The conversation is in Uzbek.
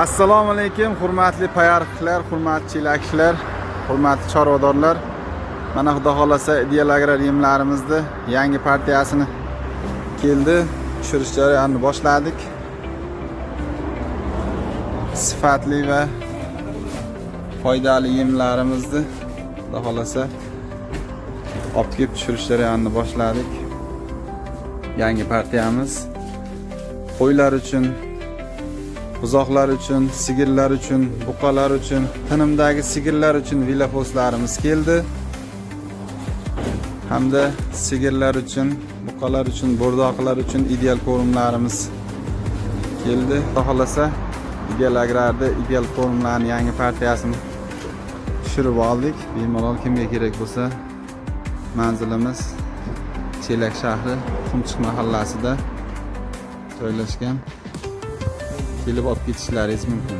Assalomu alaykum, hurmatli payariqlar, hurmatli chelaklar, hurmatli chorvadorlar. Mana, xudo xohlasa, Ideal Agrar yemlarimizni yangi partiyasini keldi. Tushirish jarayonini boshladik. Sifatli va foydali yemlarimizni, xudo xohlasa, olib kelib tushirish jarayonini boshladik. Yangi partiyamiz qo'ylar uchun, buzoqlar uchun, sigirlar uchun, buqalar uchun, tinimdagi sigirlar uchun vilafoslarimiz keldi. Hamda sigirlar uchun, buqalar uchun, bo'rdoqlar uchun Ideal kormlarimiz keldi. Xudo xohlasa, Ideal Agrarda Ideal kormlarning yangi partiyasini tushirib oldik. Bemalol kimga kerak bo'lsa, manzilimiz Chelak shahri, Qumchiq mahallasida joylashgan. Kelib olib ketishlaringiz mumkin.